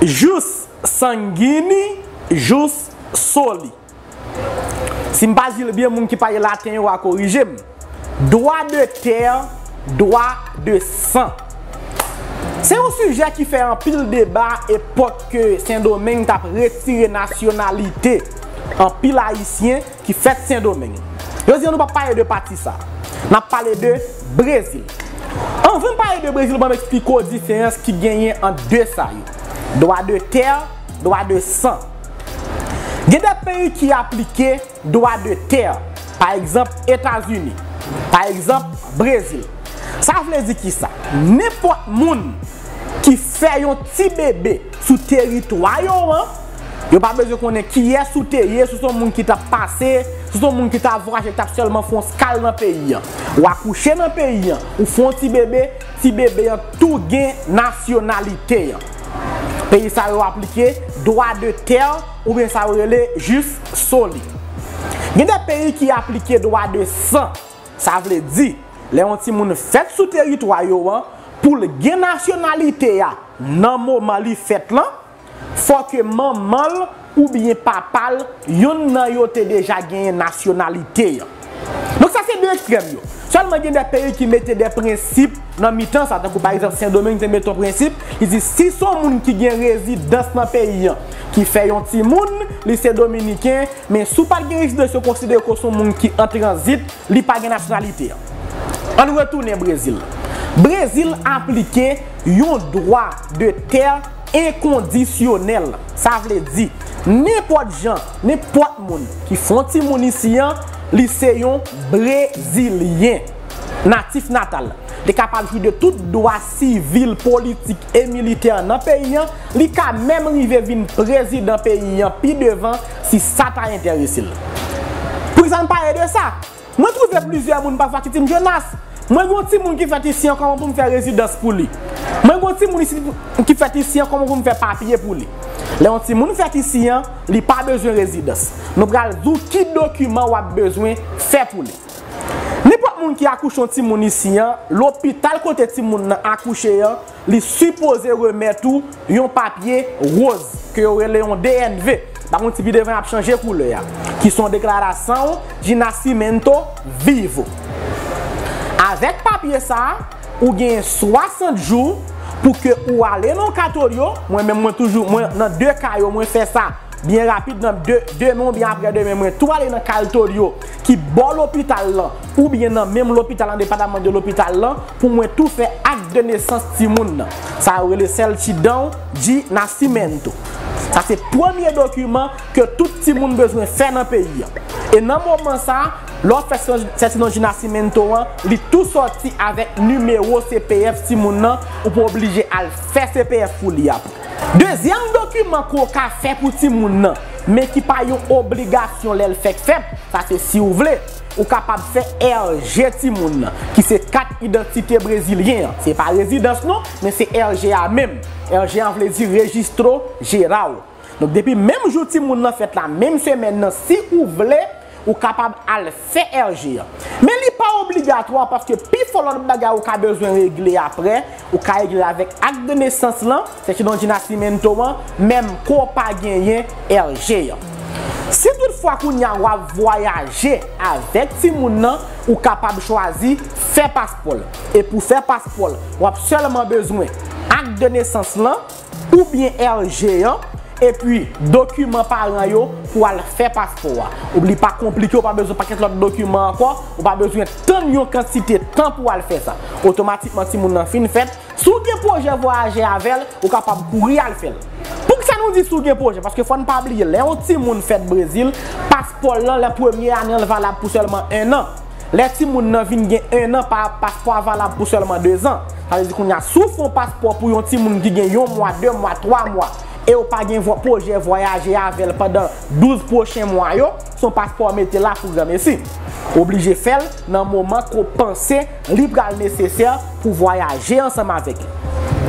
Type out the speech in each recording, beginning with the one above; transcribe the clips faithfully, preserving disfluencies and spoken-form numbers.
Jus sanguini, jus soli. Si m pa di l byen, moun ki pale laten yo a korije m. Droit de terre, droit de sang. Se yon sijè ki fè anpil deba epòk ke Sendomeng t ap retire nasyonalite anpil Ayisyen ki fèt Sendomeng. Jodi a, nou p ap pale de pati sa. N ap pale de Brezil. Anvan m pale de Brezil, ban m eksplike w diferans ki genyen ant de sa yo. Droit de terre, droit de sang. Gen de peyi ki aplike droit de terre, pa egzanp, Etazini, pa egzanp, Brezil. Sa vle di ki sa? Nenpòt moun ki fè yon ti bebe sou teritwa yo an, yo pa bezwen konnen kiyès ou te ye, si w se yon moun ki t ap pase, si w se yon moun ki t ap vwayaje, ki t ap sèlman fè yon skal nan peyi an. Ou akouche nan peyi an, ou fè yon ti bebe, ti bebe an tou gen nasyonalite an. Peyi sa yo aplike droit de terre oubyen sa yo rele jus soli. Gen de peyi ki aplike droit de sang. Sa vle di, lè yon timoun fèt sou teritwa yo an, pou l gen nasyonalite a nan moman li fèt lan, fò ke manman l oubyen papa l, youn nan yo te deja genyen nasyonalite an. Donk sa se de ekstrèm yo. Sèlman gen de peyi ki mete de prensip nan mitan sa, tankou pa egzanp Sendomeng te mete yon prensip, li di si se yon moun ki gen rezidans nan peyi an, ki fè yon timoun, li se dominiken, men si w pa t gen rezidans yo konsidere w se yon moun ki an tranzit, li pa gen nasyonalite an. Ann retounen Brezil. Brezil aplike yon dwa de tè enkondisyonèl. Sa vle di, nenpòt jan, nenpòt moun ki fè yon timoun isi an, li se yon Brezilyen natif natal. Li kapab jwi de tout dwa sivil, politik e militè nan peyi an. Li ka menm rive vin prezidan peyi an pi devan si sa ta enterese l. Poukisa n pale de sa? Mwen twouve plizyè moun pafwa ki di m, Jonas, mwen gen yon timoun ki fèt isi an, kòman pou m fè rezidans pou li? Mwen gen yon timoun isi ki fèt isi an, kòman pou m fè papye pou li? Lè yon timoun fèt isi an, li pa bezwen rezidans. Nou pral di w ki dokiman w ap bezwen fè pou li. Nenpòt moun ki akouche yon timoun isi an, lopital kote timoun nan akouche an, li sipoze remèt ou yon papye woz, ke yo rele yon D N V. Pa konn si pi devan y ap chanje koulè a, ki se yon declaração de nascimento vivo. Avèk papye sa a, ou genyen swasant jou pou ke ou ale nan yon katoryo. Mwen menm, mwen toujou, mwen nan de ka yo, mwen fè sa byen rapid, nan de, demen oubyen aprè demen, mwen tou ale nan katoryo ki bò lopital lan, oubyen nan menm lopital, endepandaman de lopital lan, pou mwen tou fè ak de nesans timoun nan. Sa yo rele certidão de nascimento. Sa se premye dokiman ke tout timoun bezwen fè nan peyi an. E nan moman sa, lè w fè certidão de nascimento an, li tou sòti avèk nimewo C P F timoun nan, ou pa oblije al fè C P F pou li apre. Dezyèm dokiman ke w ka fè pou timoun nan, men ki pa yon obligasyon lè l fèk fèt, sa se si w vle, ou kapab fè R G timoun nan, ki se kat idantite brezilyen an. Se pa rezidans non, men se R G a menm. R G a vle di Registro Geral. Donk, depi menm jou timoun nan fèt la, menm semèn nan, si ou vle, ou kapab al fè R G an. Men li pa obligatwa, paske pifò lòt bagay ou ka bezwen regle aprè, ou ka regle l avèk ak de nesans lan, certidão de nascimento an, menm ke w pa genyen R G an. Si toutfwa kounye a w ap vwayaje avèk timoun nan, ou kapab chwazi fè paspò l. E pou fè paspò l, w ap sèlman bezwen ak de nesans lan, oubyen R G an, epi dokiman paran yo pou al fè paspò a. Ou, li pa konplike, ou pa bezwen pakèt lòt dokiman ankò, ou pa bezwen tann yon kantite tan pou al fè sa. Otomatikman, timoun nan fin fèt, si w gen pwojè vwayaje avè l, ou kapab kouri al fè l. Poukisa nou di si w gen pwojè? Paske fò n pa bliye, lè yon timoun fèt Brezil, paspò l lan, lè premye ane an, l valab pou sèlman enn an. Lè timoun nan vin gen enn an, pa, paspò a valab pou sèlman dezan. Sa vle di kounye a, si w fè yon paspò pou yon timoun ki gen yon mwa, de mwa, twa mwa, e w pa gen vwa-, pwojè vwayaje avè l pandan douz pwochen mwa yo, se yon paspò w mete la pou granmesi. Ou oblije fè l nan moman ke w panse li pral nesesè pou vwayaje ansanm avèk li.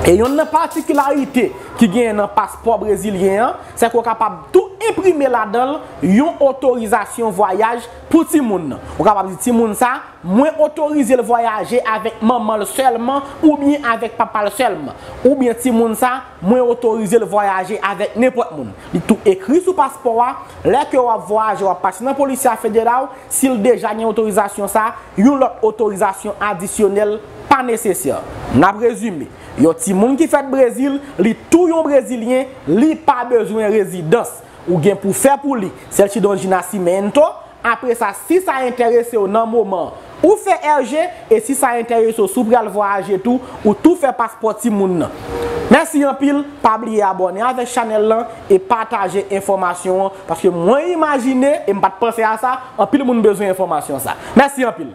E yonn nan patikilarite ki genyen nan paspò brezilyen an, se ke w kapab tou enprime ladan l yon otorizasyon vwayaj pou timoun nan. Ou kapab di timoun sa, mwen otorize l vwayaje avèk manman l sèlman oubyen avèk papa l sèlman. Oubyen timoun sa, mwen otorize l vwayaje avèk nenpòt moun. Li tou ekri sou paspò a, lè ke w ap vwayaje, w ap pase nan polisya federal, si l deja gen otorizasyon sa, yon lòt otorizasyon adisyonèl pa nesesè. N ap rezime, yon timoun ki fèt Brezil, li tou yon Brezilyen, li pa bezwen rezidans. Ou gen pou fè pou li certidão de nascimento. Apre sa, si sa enterese w nan moman, ou fè R G, e si sa enterese w, si w pral vwayaje tou, ou tou fè paspò timoun nan. Mèsi anpil, pa bliye abòne avèk chanèl lan e pataje enfòmasyon an, paske mwen imajine, e m pa t panse a sa, anpil moun bezwen enfòmasyon sa. Mèsi anpil.